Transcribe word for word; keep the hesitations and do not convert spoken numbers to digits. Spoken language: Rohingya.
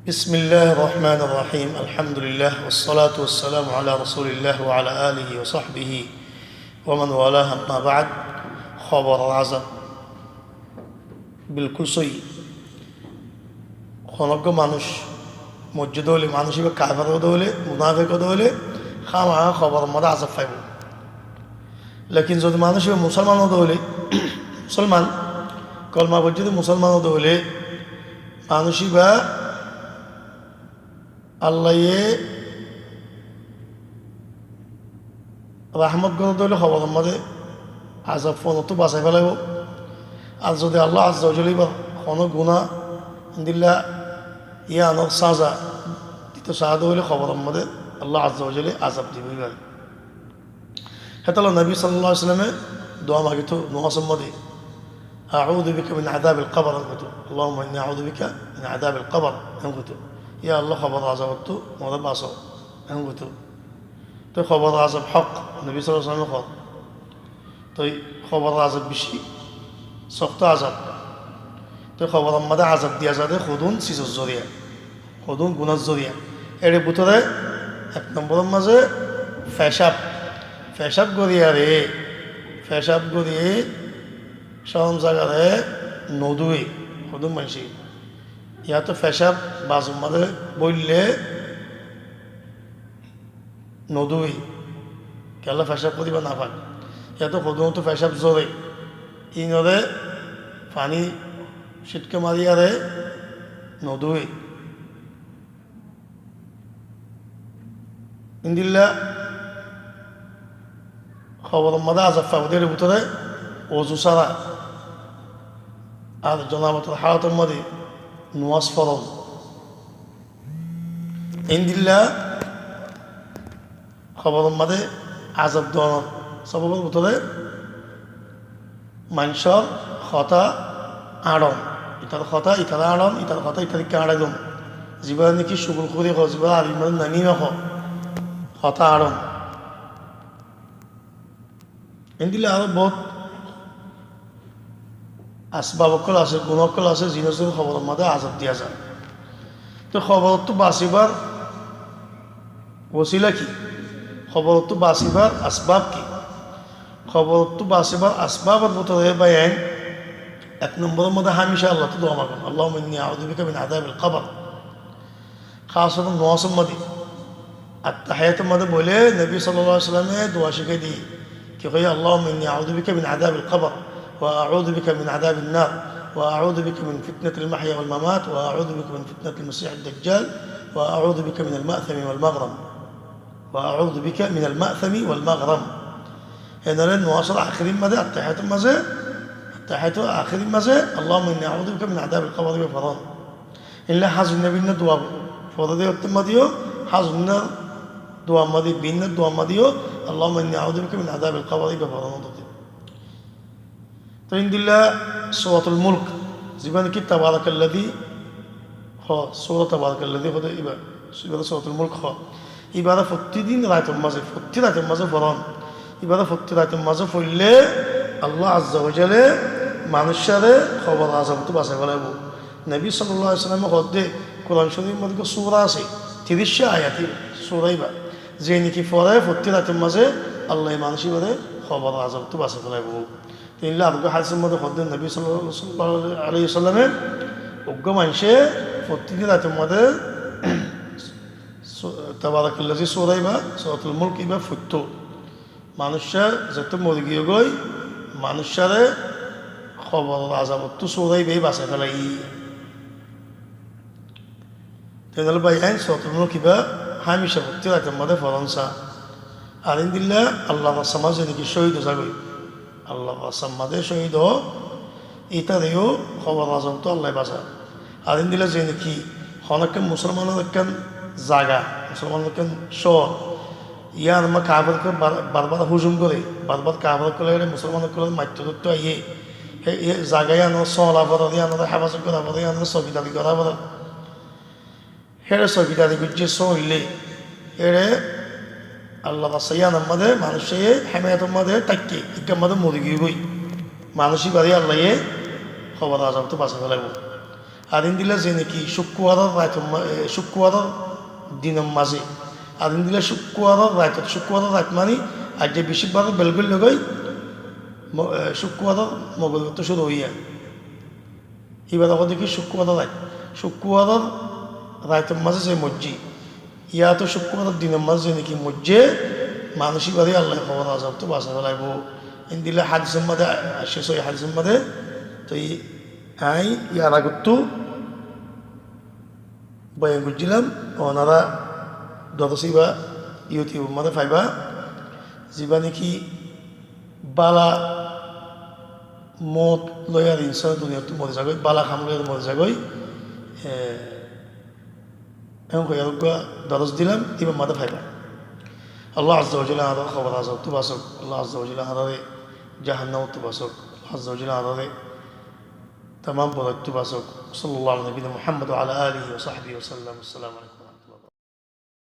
بسم الله الرحمن الرحيم. الحمد لله والصلاة والسلام على رسول الله وعلى آله وصحبه ومن والاه، أما بعد. Hóbor azab. Bilkúl sóiyi. Honó uggwá manúic moijjé dé óile, manúic íba kafer ó dé óile, munáfek ó dé óile, hámaha hóbor or modé azab faibó. Lekin zodi manúic íba musólman ó dé óile, musólman, kolma foijjé dé musólman ó dé óile, manúic íba Allaye rahmot goré dé óile hóbor or modé azab foonottú basai felaibó. Ar zodi Allah Azza wa Jalla íbar honó guná endilla yíanor sáza dito saá dé óile hóbor or modé Allah Azza wa Jalla azab dibó íbare. Hétolla Nobi sallallahu alaihi wasallame dua magito nomás or modé, "أعوذ بك من عذاب القبر" en hoito, "اللهم إني أعوذ بك من عذاب القبر" en hoito. "Yá Allah, hóbor or azabottú moré basó" en hoito. Toi hóbor or azab hók, Nobi sallallahu alaihi wasallame hoór. Toi hóbor or azab beci sokto azab. Toi hóbor or modé azab diya za dé hodún sizor zoriya. Hodún gunar zoriya. Ére bútore ek nombor or mazé fecab. Fecab goriyaré, fecab goriyé corom zagaré nodúwe hodún maincé. Yáto fecab bazur mazé boille nodúwe. Kiyólla fecab goribá nafak. Yáto hodún ottu fecab zore. Inoré faní citke mariyaré nodúwe. Endilla hóbor or modé azab faibó dé ére bútore ozu sára ar zonabotor hálot or modé nomás foron. Endilla hóbor or modé azab donor sobab or bútore maincór hotá añçon, itar hotá itaré añçon, itar hotá itaré añçai don. Zibá niki cugulkuri hoó, zibá Arabi mazé namima hoó, hotá añçon. Endilla aró bout asbab ókkol asé, guná ókkol asé, ziín or zoriya hóbor or modé azab diya za. Toi hóbor ottu basibar wosila ki? Hóbor ottu basibar asbab ki? Hóbor ottu basibar asbab or bútore báiyain, ek nombor or modé hámica Allah ttu dua magon, "اللهم إني أعوذ بك من عذاب القبر." Hás gorí nomás or modé, attahiyator modé boile Nobi sallallahu alaihi wasallame dua cíkai diyé. Ki hoiyé? "اللهم إني أعوذ بك من عذاب القبر، وأعوذ بك من عذاب النار، وأعوذ بك من فتنة المحيا والممات، وأعوذ بك من فتنة المسيح الدجال، وأعوذ بك من المأثم والمغرم، وأعوذ بك من المأثم والمغرم." Hénore nomás or ahérir mazé, attahiyator mazé, attahiyator ahérir mazé, "اللهم إني أعوذ بك من عذاب القبر" íba foron. Endilla hás gorí bínna dua foré dé ottu mazé yó, hás gorí bínna dua mazé, bínna dua mazé yó, "اللهم إني أعوذ بك من عذاب القبر" íba foron. Toi endilla Suratul Mulk, zibá niki Tabarakallazí hoó, sura Tabarakallazí hoó dé íba, ibáre Suratul Mulk hoó. Ibáre fottí din raitor mazé, fottí raitor mazé foron. Ibáre fottí raitor mazé foille Allah Azza wa Jalla manúiccúare hóbor or azab ottu basai felaibó. Nobi sallallahu alaihi wasallame hoó dé, Kuran Córif or modé sura asé, tiriccá ayat or sura íba. Ze niki fore fottí raitor mazé, Allaye manúic íbare hóbor or azab ottu basai felaibó. Toi endilla areggwá hádis or modé hoó dé Nobi sallallahu alaihi wasallame, uggwá maincé fottí din raitor modé su-, Tabarakallazí sura íba, Suratul Mulk íba foitto, manúiccúa zetó mori giyé goi, manúiccúare hóbor or azab ottu sura íbaye basai felaiyé. Te óile báiyain, Suratul Mulk íba hámica fottí raitor modé foron sa. Ar endilla Allar rastar mazé ze niki cóhid ói zagói, Allar rastar mazé cóhid ó, ítare yó hóbor or azab ottu Allaye basa. Ar endilla ze niki honó ekkán musolmanor ekkán zaga, musolmanor ekkán cóor, yían or mazé kafer ókkole bar-, barbar hújum goré, barbar kafer ókkole musolman ókkolore maitto dóitto aiyé, hé, hé zaga yían or sóola foror, yían ore héfazot gora foror, yían ore sókidari gora foror. Héçe sókidari goijjé sóoille, héçe Allar rastar yían or mazé manúic íba hémayot or mazé táikke, ekkán mazé mori giyé goi. Manúic íbare Allaye hóbor or azab ottu basai felaibó. Ar endilla ze niki cúkkurbaror raitor ma-, e, cúkkurbaror dinor mazé. Ar endilla cúkkurbaror raitot, cúkkurbaror rait mani aijja bicíbbaror bel goillé goi, mo-, e, cúkkurbaror mogoribottu cúru óiye. Ibáre hoó de ki cúkkurbaror rait. Cúkkurbaror raitor mazé ze moijjé, yáto cúkkurbaror dinor mazé ze niki moijjé, manúic ibáre Allaye kobor azabottu basai félaibo. Endilla hadisor mazé aiccé, sóhi hadisor mazé. Toi añí yar agottú boyan goijjílam, onora doros ibá YouTube or mazé faiba, zibá niki bála moot loi ar insán duniyattu mori zagói, bála ham loi ar mori zagói, e, en hoiyar uggwá doros dilam, ibár mazé faiba. Allah Azza wa Jalla añáre kobor azabottu basók, Allah Azza wa Jalla añáre jahannamottu basók, Allah Azza wa Jalla añáre tamam bolaittu basók. Sallallahu ala nabiyina Muhammad wa ala alihi wa sahbihi wa sallam. Assalamu alaikum.